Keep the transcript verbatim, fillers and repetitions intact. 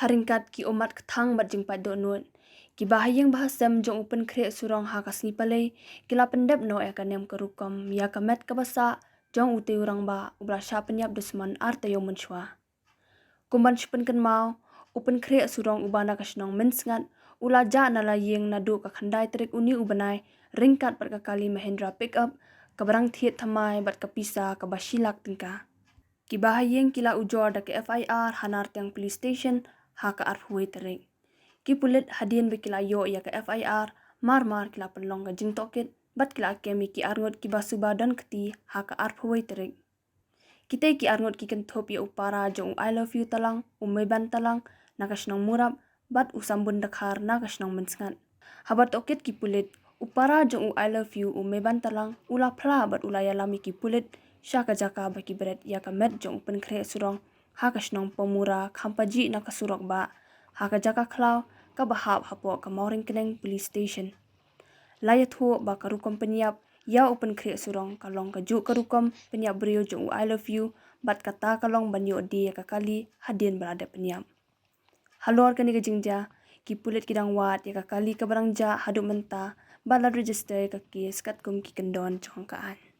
Ha ryngkat ki ummat kthang bad jingpait dohnud, ki bahaïing bahasem jong u pynkhreh surong ha ka sngi Palei ki la pyndep noh ïa ka niam ka rukom ïa ka met kaba sah jong utei u rangbah uba la shah pynïap dusmon ar taïew mynshuwa. Kum ban shu pynkynmaw, u pynkhreh surong uba na ka shnong Mynsngat u la jah na la ïing naduh ka khyndai tarik une u bnai ryngkat bad ka kali Mahindra pickup kaba dang thied thymmai bad ka pisa kaba shi lak tyngka. Ki bahaïing ki la ujor da ka F I R ha Nartiang Police Station ha ka arphew wei tarik. Ki pulit hadien ba ki la ïoh ïa ka F I R, mar mar ki la pynlong ka jingtohkit bad ki la kem ïa ki arngut kiba suba don kti ha ka arphew wei tarik. Kitei ki arngut ki kynthup ïa u para jong u I Love You Talang, u Meban Talang na ka shnong Murap bad u Sambun Dkhar na ka shnong Mynsngat. Haba tohkit ki pulit, u para jong u I Love You, u Meban Talang, u la phla bad u la ïalam ïa ki pulit sha ka jaka ba ki bret ïa ka met jong u pynkhreh surong ha ka shnong Pamura, kham pajih na ka surok bah, ha ka jaka khlaw kaba hap hapoh ka Mawryngkneng Police Station. La ïathuh ba ka rukom pynïap ïa u pynkhreh surong ka long kajuh ka rukom pynïap briew jong u I Love You bad kata ka long ban ïoh die ïa ka kali hadien ba la dep pynïap. Halor kane ka jingjia, ki pulit ki dang wad ïa ka kali kaba dang jah haduh mynta bad la register ïa ka case katkum ki kyndon jong ka aiñ.